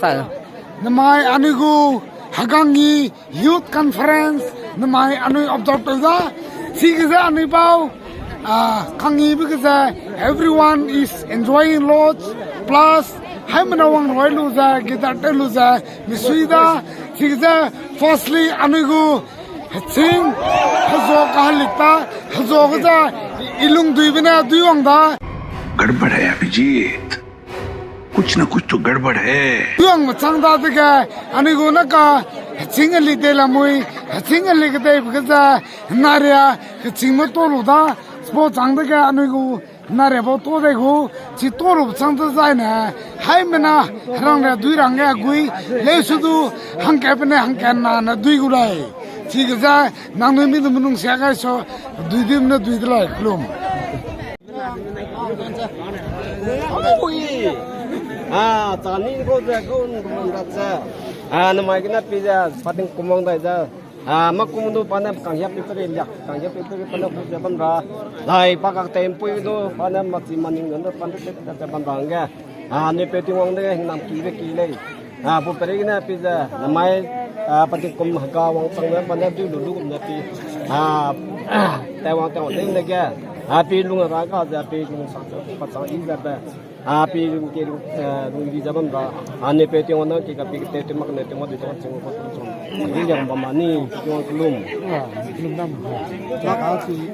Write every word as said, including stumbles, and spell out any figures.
Namai anui gu Hegangi Youth Conference, namai anui observe tew da, chige ze anui bau, ah, kangibe ge ze, everyone is enjoying lots, plus, haimena wang roi lu ze, guitar tew lu ze, misui da, chige ze, firstly, anui gu, heching, hezo kahelik ta, hezo ge ze, i lung duibe ne, dui wang da. गड़बड़ है अभिजीत, कुछ ना कुछ तो गड़बड़ है। Tuang mechang da dege, anui gu na ka, heching eli de lamui, heching eli kedei be ge ze, naria, heching me to lu da, spo chang dege, anui gu, naria bau to de gu, chi to lu chang de zai ne, haimena, rang re dui rang ge gui, leu su du, hangke pe ne, hangke na ne dui gu lei. Chige ze, nangnui mi du menung sia gai so, dui dui me ne dui de lei, kelum. Ui. Ah, tani ko ze ko nda ze. Ah, namai gene pi ze, pating kumang dai ze. Ah, ma kum du pa ne kang ya pi tere liak, kang ya pi tere pa ne ku ze bam ra. Dai pa kak tem pui du pa ne ma chi ma ning du pa ne te te bam ra nge. Ah, ne pe ting wang de hingnam ki be ki lei. Ah, bu peri gene pi ze, namai, ah, pating kum hega wang chang ne, pa ne dui lu lu gum ne pi. Ah, te wang te wang de ne ge. Ah, pi lung ra ga ze, pi lung sa, pa chang i ze be. Ah, pi lung ke lung, eh, lung di ze bam ra. Ah, ne pe ting wang ne ke ka pi te te mak ne te wang de te wang chang ko chang. Ni yang bam ma ni, ting wang kelum. Ah, kelum dam. Ka ka si.